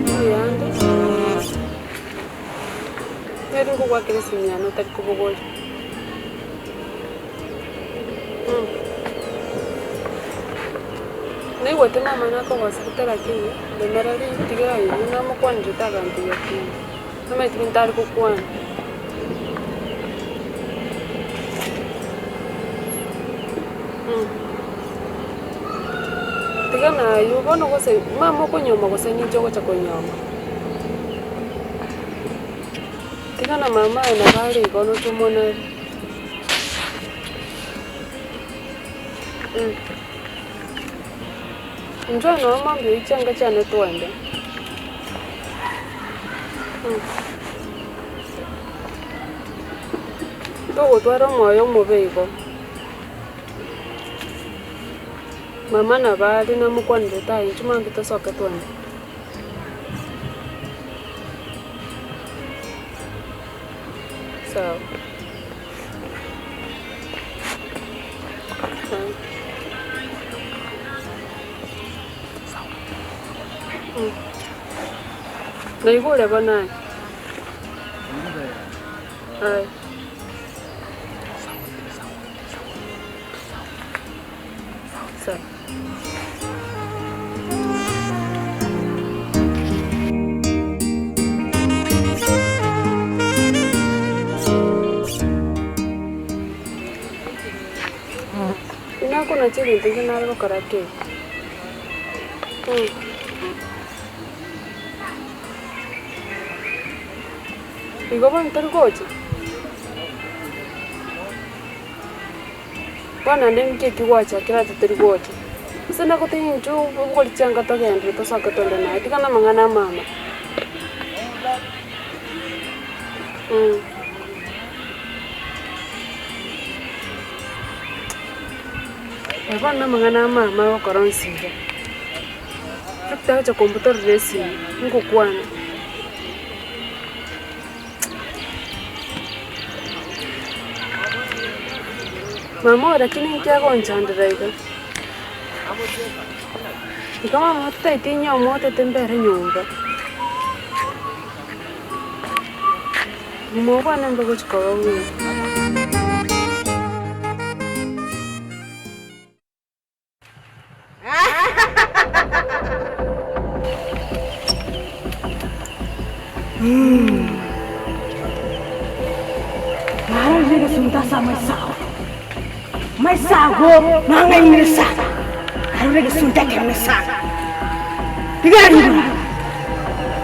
Mbuyande, neri nkogoakera esimi yane otari kobogoria. Naigwete mama nakogoserete lakini ndemereri tiga aywo namokwanerete agantiga pi, namanyete ntari gokwana. Tiga naywo bono gose mama okonyuoma gose ninche ogocha konyuoma. Tiga na mama aye nabo are igo noche omonere. Inchuo noo mambia oyio chianga chiane twende. Togotwara omoyo omobe igo. Mama nabo are namokwanerete aye inchuo mambia tosoke twende. Sawa. Naigure bono aye. Aye. Sawa. Nakonacha egento inche nare gokora ki? Igo bono tori gocha? Bono naende ninki eki gwachakera ase tori gocha? Ase nagotebia inchuo obogori chianga togenderere tosoke togende naye, tiga na amang'ana a mama. Aya bono na amang'ana a mama agokora onsi iga. Doctor agocha kombutorera esimi, ngokwana. Mama oyo lakini inki agonchandera iga? Igo mama totaeti inye omotete mbere nyomba. Nyuma obwane mbe gochi koba buna. Narorire egesunte ase amaiso ao, amaiso ago nang'ainire sana, narorire egesunte ekenene sana, tigari rigoro,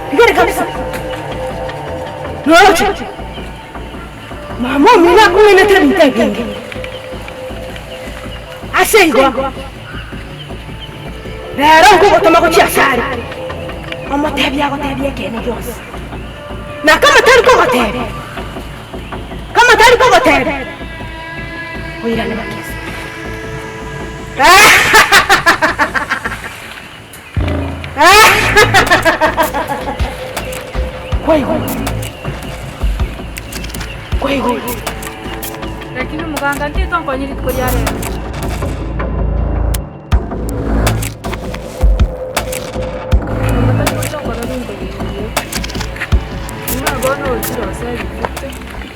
tigari kabisa, noroche, mama omino akong'ainete ebinto ebinge. Ase igo, rero nkogotoma gochia asare, omotebie agotebie ekeene gionsi. Na kama tari kogotebia, kama tari kogotebia, oirane bakese. Kwaigwa? Kwaigwa? Lakini omoganga nki tonkonye rituko ria rero? Mama tari gocha gokora binto biria. Buna bono ochire ase ebigete,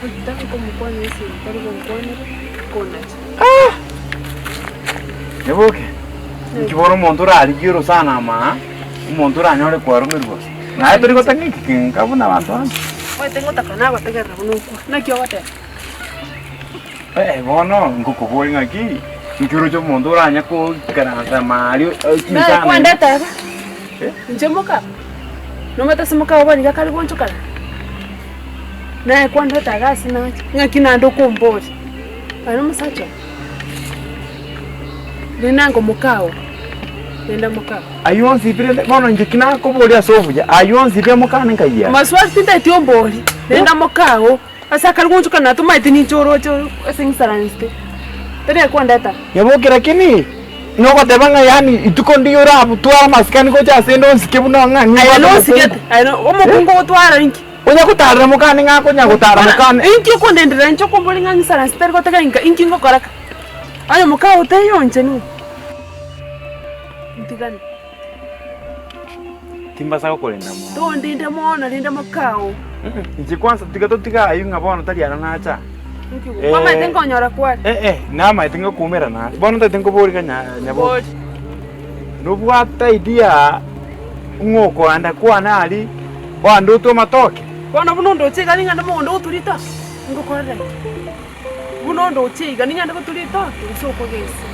otari komokwania esegi tari gonkwanera, konacha. Nyaboke, inki bono omonto orarigie orosana ama, omonto oranyore kwarumerwa gose? Naye tori gotaka eki kenka buna abanto bande. Omanyete ngotaka nagotegerera buna okwa, naki ogoteba? Eh, bono ngokoboria ng'aki, inki oroche omonto oranye koikaransa ama aria Naye chinsana kwandeta iga, inche moka, nomanyete ase moka obo nigo akare gonchokana? Naye kwandeta iga ase nacha, ng'aki naende okomboria? Aye nomosacha oo. Rende ango mokao, renda mokao. Ayio onsi pi rende bono inche ki nakoboria ase obuya, ayio onsi pi amokane nkai are? Maswali tintageti ombori, renda mokao, ase akare gonchoka natomaeti ninche oroche ase ng'isaransete, tari akwandeta. Nyaboke lakini nogoteba ng'a yaani ituko ndiyo orabutware amasikani gocha ase ende onsike buna ng'a Aye nimbwate nosigete, omokungu. aye no omokungu ogotwara inki? Onya gotarera mokane ng'a akonya gotara mokane. Inki okondendera inche okombori ng'a ng'isaranse tari gotega inka inki ngokora ka? Onye mokao taiyo inche nigo ntigane. Timbasa gokorenda mono. Tondinde mono rende mokao. Inche kwanza tiga totige ayio ng'a bono tari ara nacha. Inki kwamaete nkonyora kware? Eh eh, namaete ngokoumera nare. Bono ntagete nkoborie iga Nyaboke. Bori. Nobwate idea ng'a okoenda kwane aria oande otwe amatoke? Bono buna ondoche iga ning'ende mogondo gotura ritoke, ngokorera ki? Buna ondoche iga ning'ende gotura ritoke gose okogesa?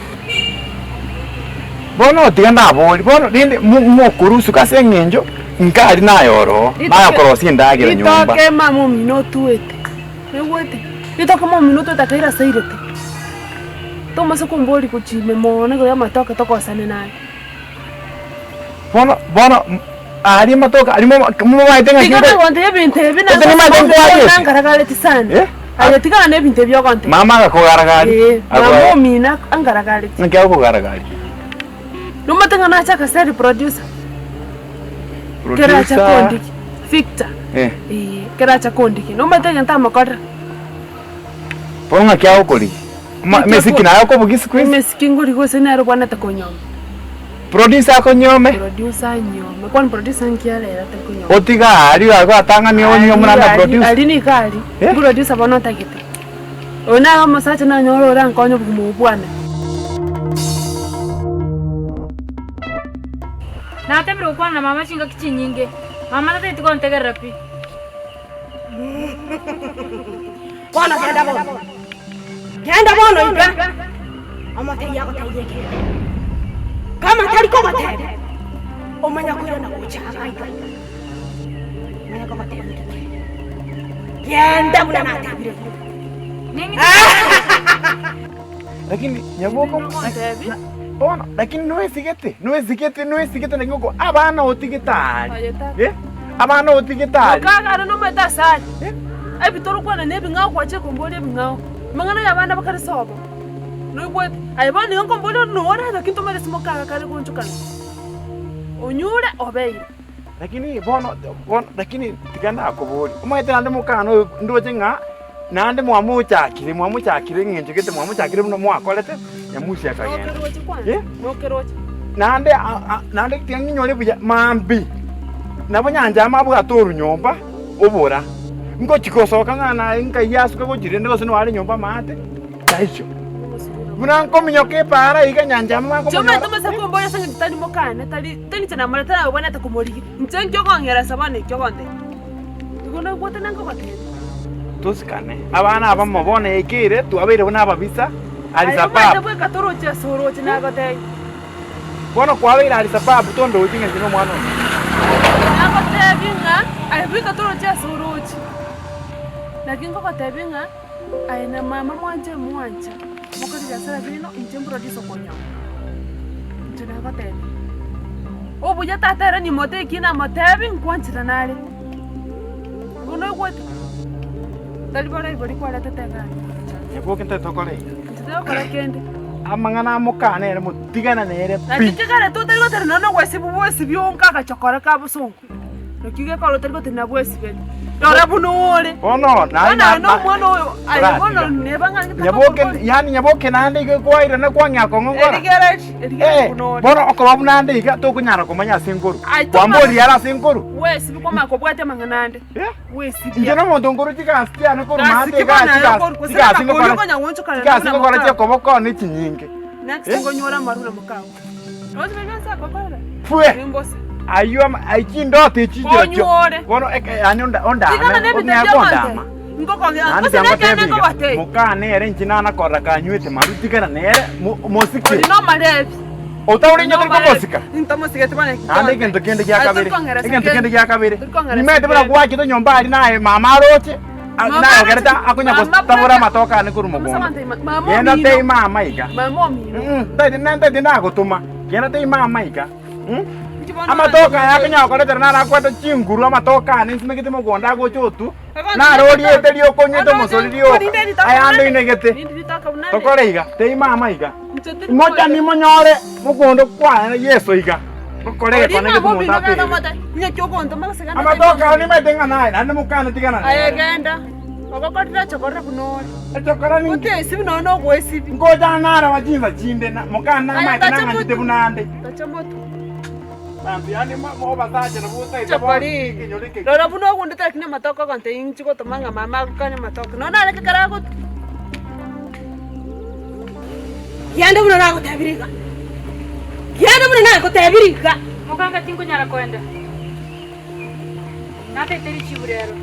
Bono tiga ndaborie, bono rende mokorusuka ase eng'encho nkari naye oroo, naye okorosia endagera nyomba. Ritoke mama omino otuete, oigwete? Ritoke mama omino otuete akaira ase airete. Tomasa komboria gochia ime mono igoro y'amatoke tokosane naye. Bono, bono aria amatoke aria momaete ng'a Tiga nagontebia ebinto ebi Gose nimaete nkwariete? nangaragareti sana. Eh? Aye tigana na ebinto ebi ogontebia. Mama agakogaragaria? Eh, mama omino angaragareti. Naki agokogaragaria? Nomanyete ng'a nachaka seri producer? Keracha Producer. kondiki, Victor. Eh. Eh, keracha kondiki. Nomanyete egento amokorera? Bono ng'aki agokorigia? Emesiki naye okobugia siku hizi? Emesiki ngori gose nere obwanete konyoma. Producer akonyome? Producer anyome. Kwani producer nki arera atari konyoma? Otiga aria aria atang'ani onywe buna na producer. Aria nigo aria. Eh? Producer bono otagete. Oyo nare omosacha nanyore orankonye obogima obo bwane. Natemire gokwana na mama chingaki chinyinge, mama tatageti gontegerera pi. Bono genda bono, genda bono iga, omotebie agotebie ekeene. Kama tari kogotebia, omanye koirana gocha iga iga, omanye kogotebia ekeene. Genda buna natebire igo. Lakini nyaboka bono lakini noesigete noesigete noesigete lakini oko abana otigete aria Aye tata. eh abana otigete aria. Okagare nomanyete ase are, Eh? ebi torokwana na ebing'ao gwachire komboria ebing'ao, amang'ana ya abana bakare sobo, noigwete? Aye bono nigo nkomboria nore lakini tomanyeti ase mokaga kare gonchokana, onyure obeire. Lakini bono bono lakini tiga nakoborie, omanyete naende mokana oyo ndoche ng'a naende mwamochakire mwamochakire eng'encho gete mwamochakire buna mwakorete Nyamusi akagenda. Nokeroche kwanza, Eh? nokeroche. Naende a- a- naende tiga ng'inyore buya mambia, nabo nyanchama abwate orunyomba obora, ngochi gosoka ng'a naye nkai asuke gochia rende gose noare nyomba amaate, taiyo. Buna nkominyoka epaara iga nyanchama Chiomanyete bakomonyora. omase komboria ase eng'encho tari mokane, tari tari inche namorete naye obwenerete komorigia. Inche inki okong'era ase bono ekio ogontebia? Igo naigwete na nkogotebia. Tosikane. Abana abamo bono ekeire twabeire buna ababisa Aye omanyete Alisababu. bweka toroche ase oroche nagotebia. Bono kwabeire Alisababu tondochi ng'a inche nomwana one. Nagotebia ng'a aye bweka toroche ase oroche. Naki nkogotebia ng'a Aye na mama mwanche mwancha, mokore ebiasara biaino, inche mborori ase okonyora. Inche nagotebia, obuya tata ere nimote eki namotebi nkwanchera nare. Igo noigwete? Tari borai boria kwaretete iga aria. Nyaboke ntari tokore iga. Inche tigokora kende. Amang'ana amokana ere motigana nere pi. Naki kegare totari gotenena nonya nogwesibwa bwesibia onka agachokora ka bosongo. Naki gekora otari gotenena bwesibeti. Rora buna ore. Bono naye Bono aye na omwana oyo, aye bono neba ng'a Nyaboke, yaani nyaboke naende iga kwairana kwang'ea kong'ong'ora. Erigereria, erigereria Eh, buna ore. bono okoba buna ande iga tokonyara komanya ase enkoru. Aye, toma- Kwamboria are ase enkoru. Bwesibi kwamanya kobwatia amang'ana ande. Eh? Bwesibia. Inche nomonto nkoru chigasi chiane korwa Gasi maate ki iga bono aye chigasi okoru, gose chigasi amakori ngokora okonya goonchokana chigasi buna ngokora mokao. chiokoboko ne chinyinge. Next Eh? ngonyore amaru na mokao. Roche bebe nse agokorera. Pwe! Nimbose. Ayio ama ai chindoto echi chirochio. Konyuore. Bono eke yaani onda ondame, Tigana nebinto ong'ea bi'abanto. kondama. Ngokong'ea Naende gose tiga nekeene ngotebie iga, nkogotebia. mokane ere inche nanakorora kanywete maru tigana nere mo mosike. Ori nomorebi. Otaore inche tori komosika. Ntomosigete bono eki Naende egento kende gia Aye, kabere, tori kong'eresa egento kende. kende gia kabere, Tori kong'eresa nimanyete buna kende. gwachete nyomba aria naye mama aroche, a- Mama naye ogerete aroche- akonya Mama gotabora bweka- amatoke ane korwa Mama mogondo. samantha, mama Genda omino. tei mama iga. Mama omino. Mm, ntaete ntaete nagotoma, genda tei mama iga. Mm? Inki bono Amatoke aya akonya gokoretera naro akwete chinguru amatoke ane nsimegete mogondo agocha otwo, Agocha naro oriete rioka onywete Agocha omosori rioka, orinde ritoke aya ande bunane. oinegete. Rinde ritoke bunane. Tokore iga, tei mama iga. Inche tindi Mocha koyora. nimonyore mogondo kwane Yeso iga, gokora Ori egekone mama gete omonto omino genda aterire. omote, ng'aki ogontoma gose genda Amatoke ao nimanyete ng'a naye, naende mokane tigana Aye nere. genda, ogokorire echokorere buna ore. Echokora ninki? Otesibi nonya na ogoesibi. Ngocha naraba chinsa chinde, na mokane Aye, namaete tacha nang'anchete motu. buna ande. Tacha motu. Banto yaani obasacha nabwo otaete bono Chapari. ekenyoro eke. Rora buna ogundete lakini amatoke ogontebia inchi gotoma ng'a mama agokanye amatoke. Nonya narenge ekero ago. Genda buna nagotebirie iga, genda buna nagotebirie iga. Mokanga tinkonyara koenda. Nataete richibu rero.